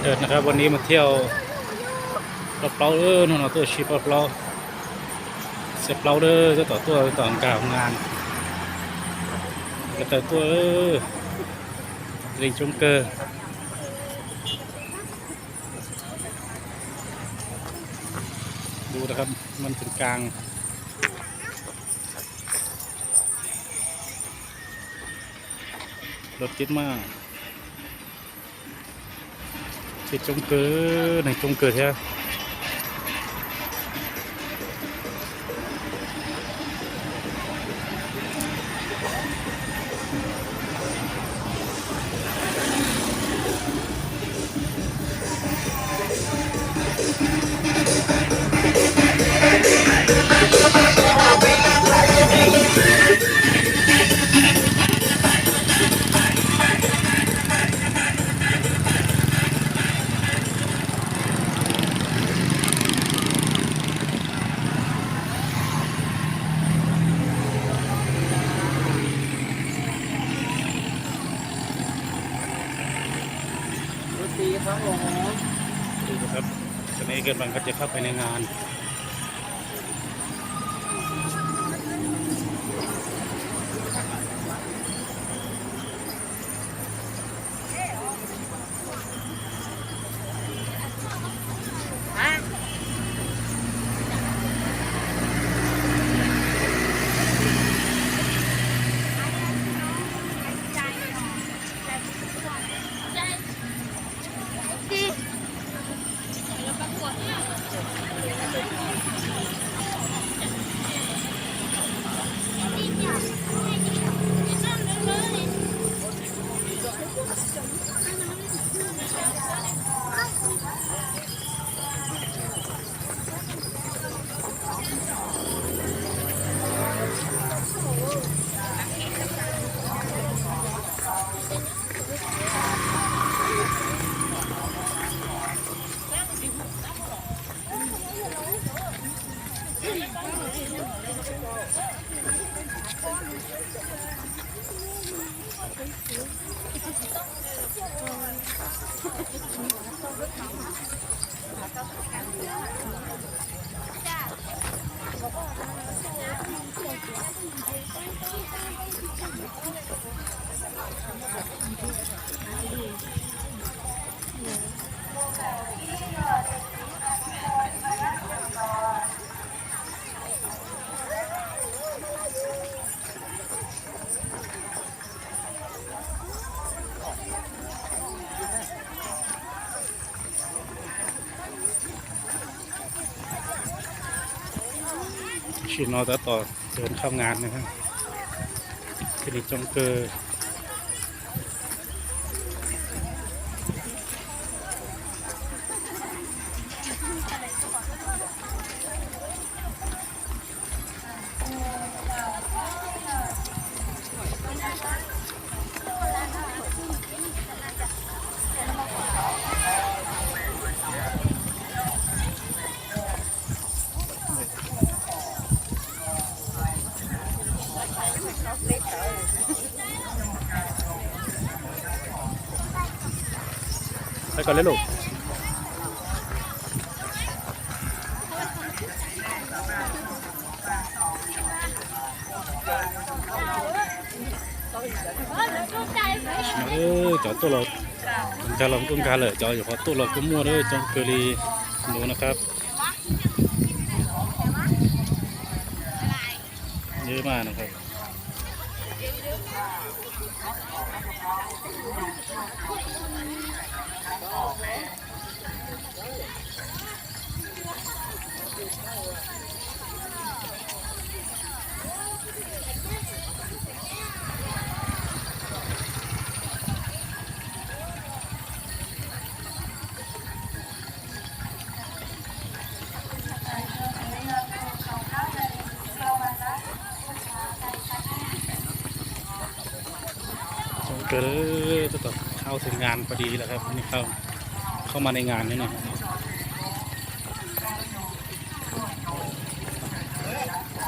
Chào các bạn,วันนี้มาเที่ยวปลาเปล้า เออ hnub no tuaj si paj plaub, xe plaub dawb tab tom tuaj tom nkag hoo nas, ko taw tuaj, leej coob kawg. Du rau qab mab tsis kaas, lub tib mas tsis coob kawg, neeg coob kawg thiab. Niครับ ตอนนี้กำลังก็จะเข้าไปในงาน Tam sim no tab tom tab tom เข้างาน na, thiaj li coob kawg. Peb kom leb lus. Cov tuaj los nkag los kuj nkag lawm, cov nyuam qhuav tuaj los kuj muaj coob kawg li no na. Coob kawg, tab tomเข้าถึงงานพอดีแล้วครับ นี่เข้า เข้ามาในงานนี่นะ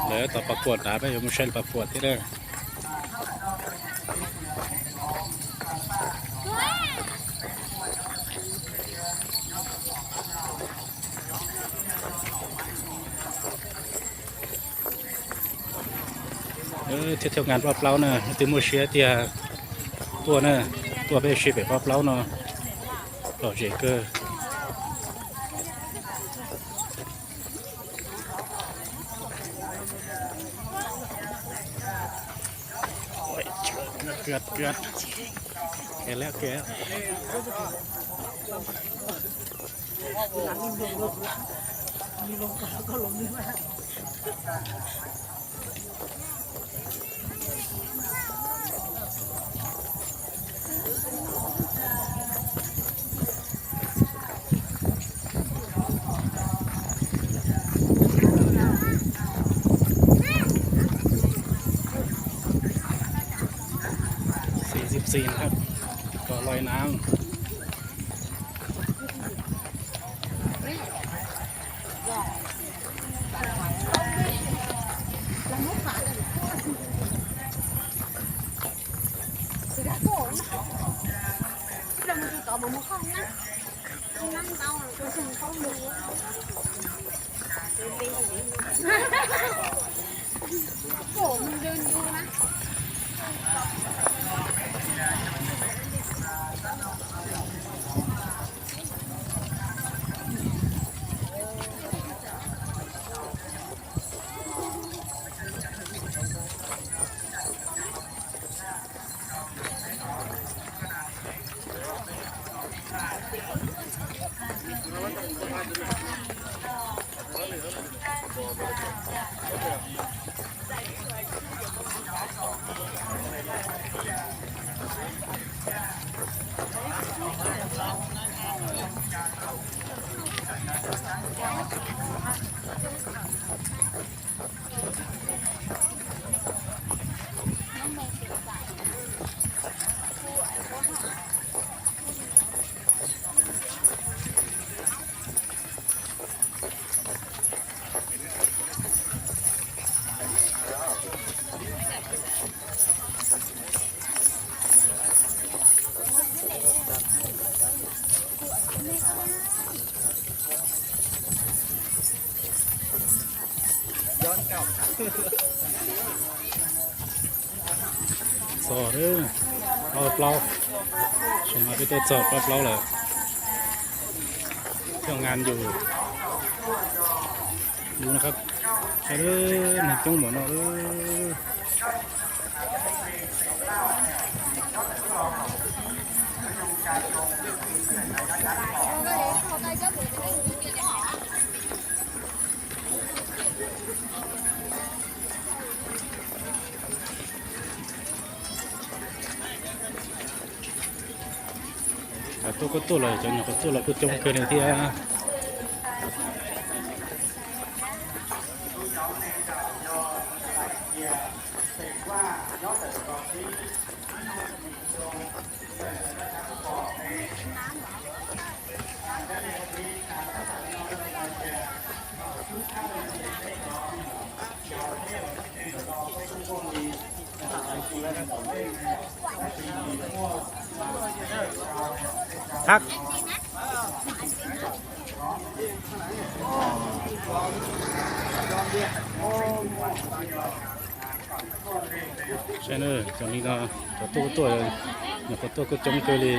Lawv tab tom ประกวด na, peb yuav mus saib lawv ประกวด thiab na. Thiab thaj ngas paj plaub na, leej twg muaj siab tiag tuaj na, tuaj peb sib pem paj plaub no, lom zem kawg.สี่สิบสี่ นะครับ เกาะลอยน้ำ Txog pab plaub, sawv daws peb tuaj txog pab plaub lawm. Coj ngan yus, yus na, sawv daws neeg coob npaum no. Tuaj kuj tuaj lawm, cov nyuam qhuav tuaj los kuj coob kawg li thiab. Thab. Saib na, cov li no, cov tuaj tuaj, nyuam qhuav tuaj kuj coob kawg li.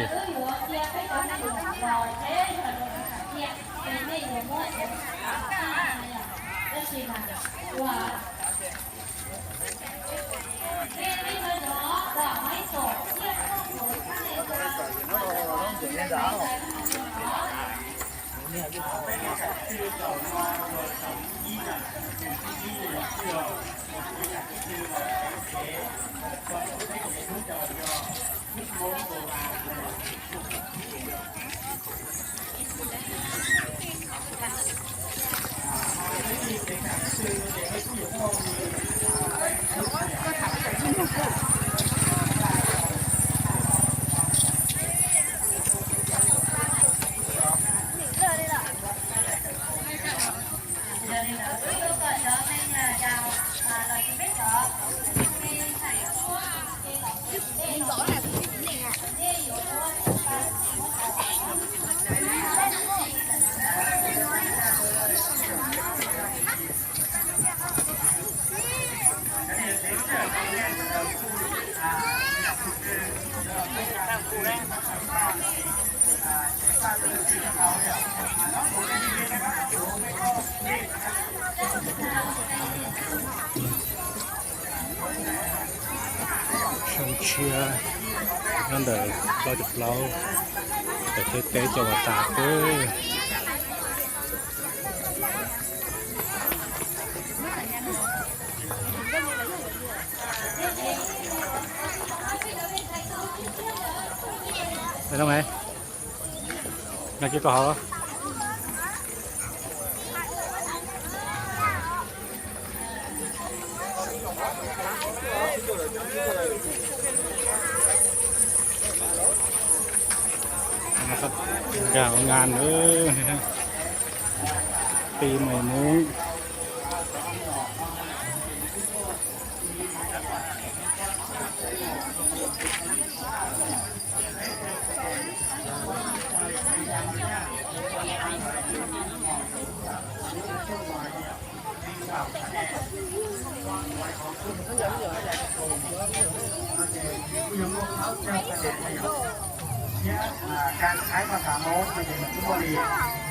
Xyoo tshiab nyob ntawm plaub caug plaub, tawm teb teb cov uas tas xwb. Nkag ua ngan, pi mos muv. Thiab, a, kab thaib pas xav Hmoob no ces nws kuj muaj li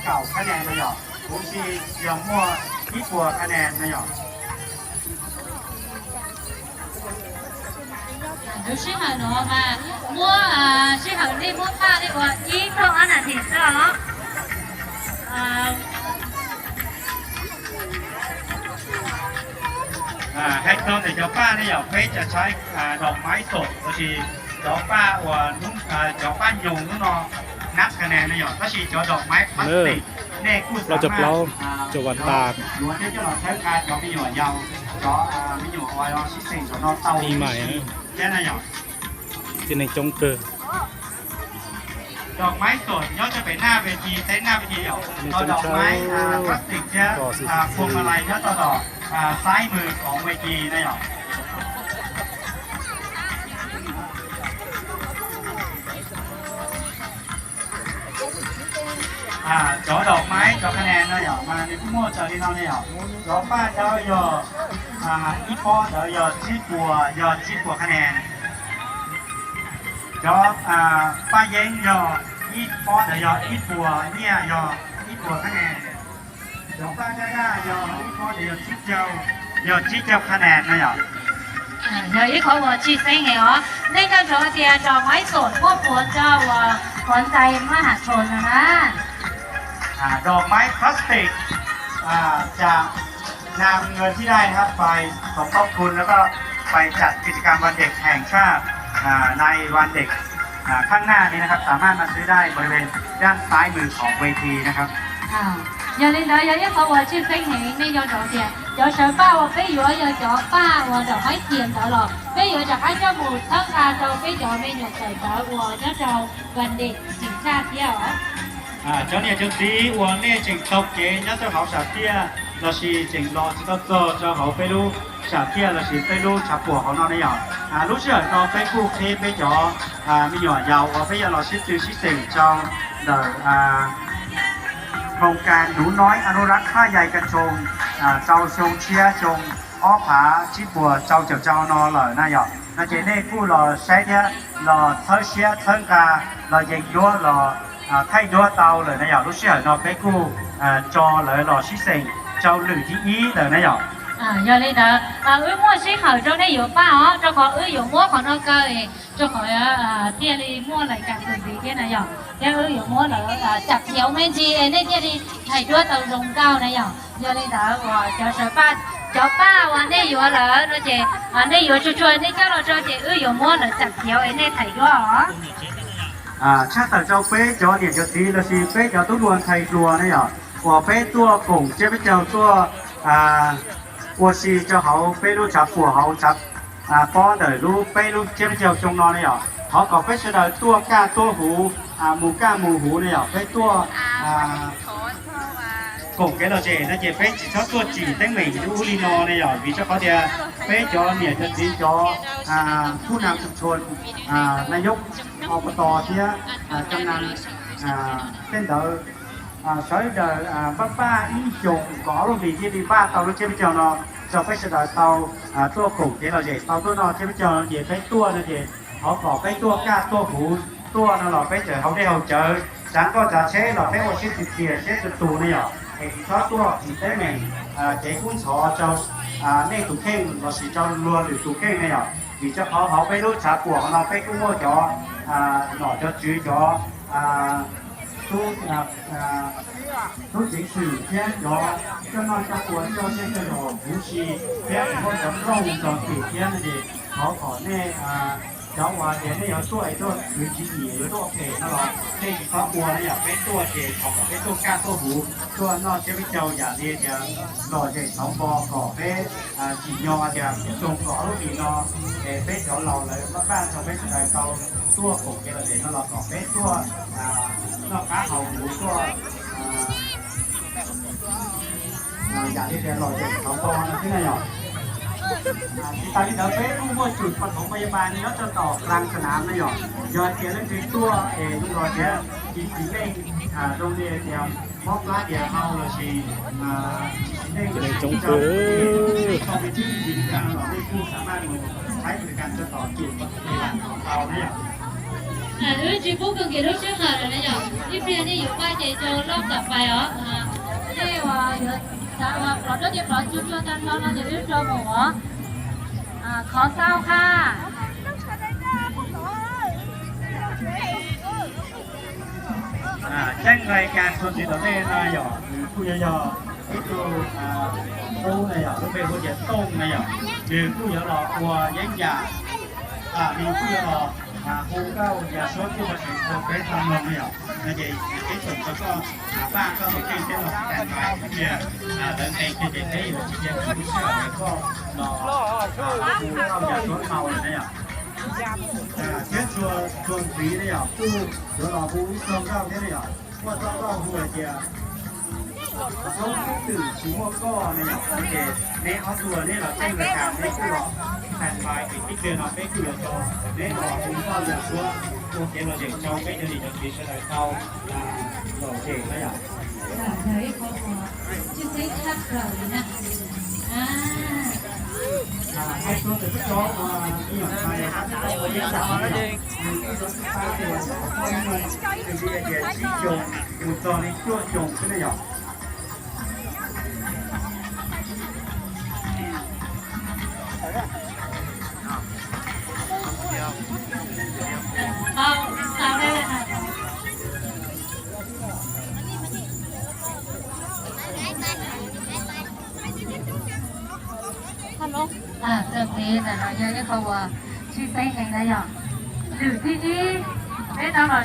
kaum khab nes no yom, huv si yog muaj ib puas khab nes no yom. Lub sij hawm no mas muab, sij hawm nej muab paj nej ua ib plaub ob nas this xwb os. Hais txog ntawm cov paj ne yom, peb cov saib dog maiv xom los sis cov paj uas, cov paj nyoos hnub no ngab ka nes ne yom, tab sis cov dog maiv plastic nej kuj xav cov vas tas yuav thiab coj los txhawb nqa cov me nyuam yaus, cov me nyuam uas sib xeem saum no tau thiab na yom. Cov neeg coob kawg. Dog maiv xom nyob rau pem naj ves ci, teb naj ves ci yom, cov dog maiv plastic thiab phuam ma lais nyob rau tom saib mws khoov ves ci na yom. Cov dog maiv cov khab nes no yom mas nws kuj muaj raws li no ne yom. Cov paj cov yog ib pob ntawd yog tsib puas, yog tsib puas khab nes. Cov paj yeeb yog ib pob ntawd yog ib puas nyiaj, yog ib puas khab nes. Cov paj daj daj yog ib pob ntawd yog tsib caug, yog tsib caug khab nes no yom. Yog ib qhov uas tsis xeeb heev os. Nej nco ntsoov tias dog maiv xom muaj puav rau uas qhov ntxhais maj ham tshos no na. Dog maiv plastic, cham nam người thi đaiนะครับ ไปสมทบทุนแล้วก็ไปจัดกิจกรรมวันเด็กแห่งชาติในวันเด็กข้างหน้านี้นะครับ สามารถมาซื้อได้บริเวณด้านซ้ายมือของเวทีนะครับ Yog li ntawd yog ib qhov uas tsis xeeb heev, nej nco ntsoov tias cov sawv paj uas peb yuav yog cov paj uas dog maiv tiam ntawd los peb yuav rov qab coj mus txhawb nqa rau peb cov me nyuam tawm ntawd uas nyob rau vas ntej tseem tshaj thiab os. Cov niam cov txiv uas nej tseem taug kev nyob rau hauv sam thiaj lossis tseem los tsis tau txog rau hauv peb lub sam thiaj lossis peb lub tshav puam hauv no ne yom. Lub sij hawm no peb kuj qhib peb cov me nyuam yaus uas peb yuav los sib tw sib xeem rau ntawm hoo kas nuv noib anurak haj yai ka tsoo rau xyoo tshiab xyoo ob phav tsib puas rau caum rau no lawm na yom. No ces nej kuj los saib thiab los txhawb siab txhawb nqa, los yees duab los thaij duab tau lawm na yom. Lub sij hawm no peb kuj tso lawv los sib xeem rau lwm thib ib lawm na yom. Yog li ntawd wb muaj sij hawm rau nej yuav paj os, rau qhov wb yuav muab qhov no kaw rau qhov thiaj li muaj lais kas tus ntxiv thiab na yom. Thiab wb yuav muab lawv tsam khiav me ntsis es nej thiaj li thaij duab tau zoo nkauj na yom. Yog li ntawd uas cov sawv paj, cov paj uas nej yuav lawm no ces nej yuav tsuag tsuag nej coj los rau ces wb yuav muab lawv tsam khiav es nej thaij duab os. Tshaj tawm rau peb cov niam cov txiv lossis peb cov tub hluas ntxhais hluas ne yom, uas peb tuaj koom tsiab peb caug tuaj ua si rau hauv peb lub tshav puam hauv pob ntawm lub peb lub tsiab peb caug xyoo no ne yom. Thov kom peb sawv daws tuaj kaj tuaj huv, mus kaj mus huv ne yom. Peb tuaj koom kev lom zem no ces peb tsis txhob tuaj tsim teeb meem ub li no ne yom, vim rau qhov tias peb cov niam cov txiv cov khu nam khu tshon, nais yob, ob pov tos thiab cov nam tej ntawd sawv daws npaj paj ib xyoos kom ob lub hlis thiaj li npaj tau lub tsiab peb caug no rau peb sawv daws tau tuaj koom kev lom zem tau tuaj noj tsiab peb caug no ces peb tuaj no ces thov kom peb tuaj kaj tuaj huv tuaj no los peb tseem haus dej haus cawv tsav nkoj tsav tsheb los peb ua siab txias txias siab txuas tus ne yom, es tsis txhob tuaj tsis teeb meem cev kub ntxhov rau nej tus kheej lossis rau luag lwm tus kheej ne yom. Vim rau qhov hauv peb lub tshav puam no peb kuj muaj cov nom cov tswv cov tub tub ceev xwm thiab cov coj noj coj ua coj siab coj zog huv si thiab muaj cov nplooj tso tim thiab no ces thov kom nej cov uas tias nej yuav tuaj es tuaj khwv tswv yim yuav tuaj ua phem no los nej tsis txhob ua na yom. Peb tuaj ces thov kom peb tuaj kaj tuaj huv tuaj noj tsiab peb caug yam li tias lom zem txhov npo kom peb tsim nyog tias tsoom kom ob lub hlis no es peb cov laus lawv pab pab tau peb sawv daws tau tuaj koom kev lom zem no los kom peb tuaj noj qab haus huv tuaj yam li tias lom zem txhov npo no xwb na yom. Tsis tas li ntawd peb kuj muaj tsum pab thoov pab yaj pas nyob rau tom plas xas nav na yom. Yog hais tias leej twg tuaj es zoo los tias tsis txiv neej zoo li tias mob plab dias hau lossis tsis txiv neej tsis tau tau peb tswb yim kas los nej kuj xam maj mus thaib kas rau tom tsum pab thoov pab yaj pas no tau na yom. Wb tsis pub kawg nkaus lub sij hawm lawm na yom, ib pliag nej yuav npaj ces rau loj tam pais os. Nej uas yuav xav ua plov dawb ces plov tsuag tsuag tag nrho no ces wb rau mus os. Qhov tau qha Tseeb nqai kas txhua ntxiv tom ntej no yog nws kuj yuav yog ib tug tub na yom, lub npe hu tias Tooj na yom, nws kuj yuav los ua yeeb yam, nws kuj yuav los hu nkauj yam suab kuj ho tseem ua peb tau mloog na yom. No ces peb tsoom rau koj pab koj tus kheej thiab los tag nrho tias lawv nqe kiag ces peb yuav tsis cia lub sij hawm koj los hu nkauj yam suab tau lawm na yom. Thiab txhua ntxiv na yom kuj yuav los hu ib txog nkauj thiab na yom. Muaj txoj nkauj hu hais tias Txhob xub twm tsis muaj koj na yom, ces neb ob tug neb los tseeb nqai kas neb kuj los tag nrho ces tib pliag no peb kuj yuav tso neb los hu nkauj yam suab ua kev lom zem rau peb cov niam cov txiv sawv daws tau lom zem na yom. Hais txog tus tub rog uas ib yam hais, ua yeeb yam na yom, nws kuj yog ib pab uas txom nyem, nws kuj yog tias tsib xyoos mus txog li cuaj xyoos xwb na yom. Txoj kev ntawm no yog ib qho uas tshwj xeeb heev na yom. Lwm thib ib, peb tau los